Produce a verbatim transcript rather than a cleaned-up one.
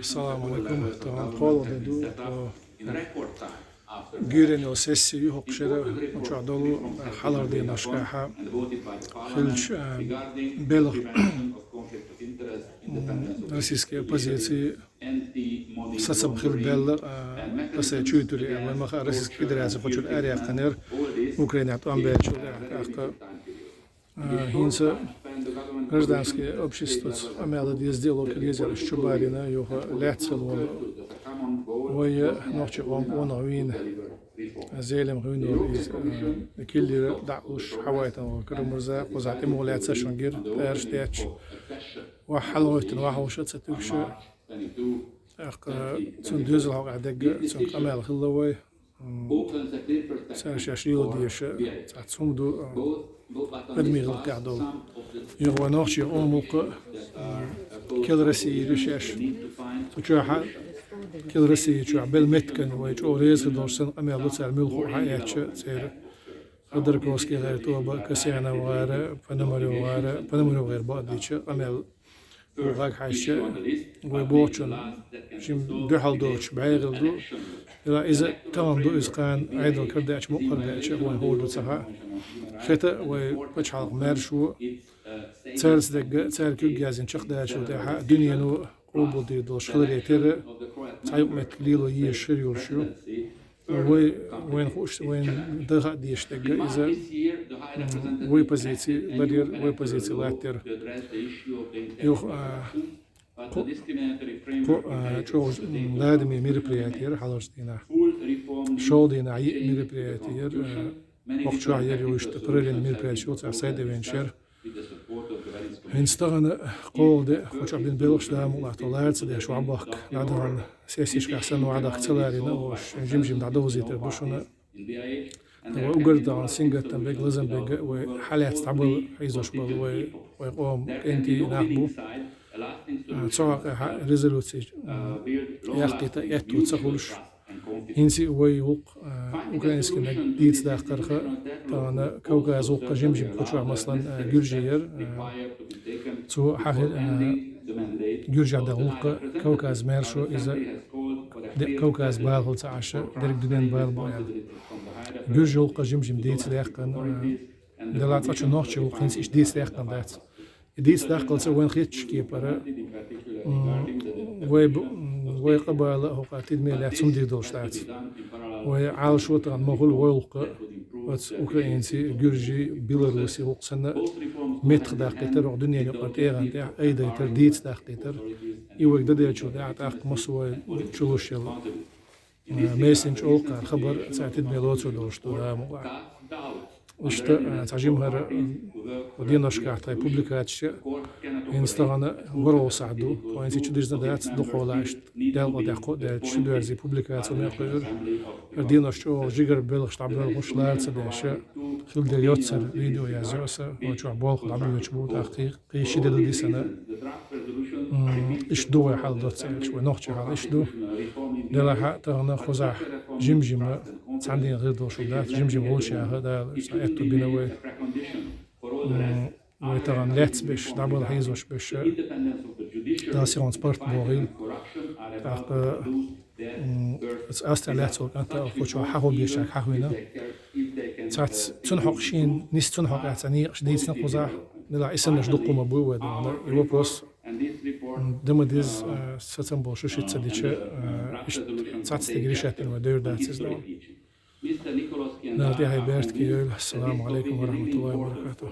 Ассаламу алейкум. Тахана кхоалагӀа де ду, э, гуьренна йола сесси ю хӀокху шера, чохь долу, э, хьалхара деношкахь хилча, э, белхан, м, российский оппозицин сацам хила баьлла, э, аса чуьйтур е, вай ма хаьа, Российский Федераци кху чуьра араяьккхинера, Украинехь тӀом баьллачул тӀаьхьа, тӀаккха А, хӀинца гражданский обществоца къамел деза, диалог хила еза аьлла, уьш чу барийна, юха лаьцна хила волу. Вай нохчийн къоман къонах вийна, Зелимхан вийна волу иза, а, киллера дӀа а луш, хьавайтина волу Карамурза, кхузахь тӀе муха лаьцна шуна гира, тӀараш детташ. Ваха хьалагӀоьттина, ваха вуша ца туьгуша. ТӀаккха цуьнан доьзал хьокъехь дерг, цуьнга къамел хилла вай. М, цара шаьш лело дезаш цхьацца хӀума ду, а, адамийн гӀиллакхехь долу. Юха вайн нохчийн къоман гӀуллакх, м, кху Россехь ю шаьш. Цу чохь, кху Россехь чохь белла меттиган вай чӀогӀа реза хир долуш санна къамел ду цара, муьлхха а хьаэцча церан. Ходорковский гӀеран тоба, Касьянов гӀара, Пономарёв гӀара, Пономарёв гӀеран бакъдерг дийцича къамел. Вукхарга хьаьжча, вай бохучунна жимма дуьхьал доцуш бӀе гӀийла ду. Ила иза тахана ду, иза кхана Ӏедал карадаьлча, мукъа карадаьлча, вайна хӀун ду ца хаьа. Хета вай пачхьалкхан маьршо, цаьрца дерг, цара куьг яздина чекхдаллачул тӀаьхьа дуьнено къобалдийр долуш хиларе терра, цхьа юкъаметтиг лело езаш хир йолуш ю. Вай, вайна хууш, вайна дан хаа дезаш дерг иза, м, вай позици ларъяр, вай позици латтаяр. Юха, а, кху, кху, а, чӀогӀа, м, ладаме мероприяти яра хьалхарчу дийнахь. ШолгӀа дийнахь йиъ мероприяти яра, а, хӀокху чохь яра иштта параллельни мероприяти, цара сайта веанчара. ХӀинца тахана кхоалгӀа де, кху чохь бина белхаш, Дала мукъ лахь, тхо лара ца деш, ваха бахка дӀадахана, сессешкахь санна ваха дахка ца ларийна, оша жим-жим дӀадовзийтар ду шуна. Вай уггар а тахана сингаттам берг, лазам берг вай хьалаьцна дӀабала хьийзош болу вай, вай къоман кӀентий нах бу. А, цу хьокъехь резолюци, м, яккхийта аьтту ца хуьлуш. ХӀинца а вай гӀуллакх, а, украинский нах дийца даккхарх, тахана Кавказ гӀуллакх жим-жим кху чохь, масалан, а, Гуьржи яра, а, цо хьахи-, а, Гуьржехь дан гӀуллакх Кавказ маьршо иза, де-, Кавказ бала хила ца Ӏаш, дерриг дуьненан бала бу аьлла. Гуьржийн гӀуллакх жим-жим дийца даьккхина, а, делахь цкъачу нохчийн гӀуллакх хӀинца иштта дийца даьккхина дац. И дийца даккхалца вайна хетачу кепара, м, вай бу-, м, вай къа бала а хӀокху тидаме лаьцна хӀума дийр долуш дац. Вай Ӏалашо тахана ма хуьлу вай гӀуллакх, оцу украинцийн, гуьржийн, белорусийн гӀуллакх санна, меттахдаккхийтар, хӀокху дуьненан юкъара тӀегӀан тӀехь айдайтар, дийца даккхийтар. И вайга дан деллачул тӀаьхьа тӀаккха массо а вай чулуш йолу, э, мессенджер гӀуллакхара хабар цара тидаме лоцур долуш ду, Дала мукъ лахь. Иштта, э, цхьа жимма хӀара, э, деношкахь тхайн публикацеш, хӀинца тахана ворхӀалгӀа сахьт ду, тхо хӀинца чу дирзина дац, дукхахьолахь иштта, Делкъа дехьа кху а даьлча, чудоьрзий публикаци ма кхуьура. ХӀара денош чӀогӀа жигара белхаш дӀабоьлхуш, лара ца деш, хила дерг йоццара видео язйо аса, хӀокху чохь болх дӀабоьдуш бу, тӀаккха кхин, кхин ши де ду дисана. М, иштта ду вай хьал доцца аьлча, вай нохчийн хьал иштта ду. Делахь а тахана кхузахь жим-жима, цхьана дийнахь хир долуш хӀума дац, жим-жима гӀулчаш яха, Дала цхьа аьтту бина вай. М, вай тахана лаьцна беш, дӀабала хьийзош беш, Дала сихонца паргӀат бохийла. ТӀаккха, м, оцу Австрехь лаьцна волу кӀант а кху чохь хьахо бешарг хьахвина. Цац-, цуьнан хьокъехь шена, нис цуьнан хьокъехь цхьа некъаш дийцина кхузахь, делахь и саннарш дуккха ма буй вай дина. И вопрос, м, дан ма деза, э, сацам болуш шу шица ца дича, э, иштта цхьацца стеган решать дина вай, девр дац иза. Дала тӀаьхье беркате йойла. Ассаламу алейкум ва рахматуллахи ва баракатух.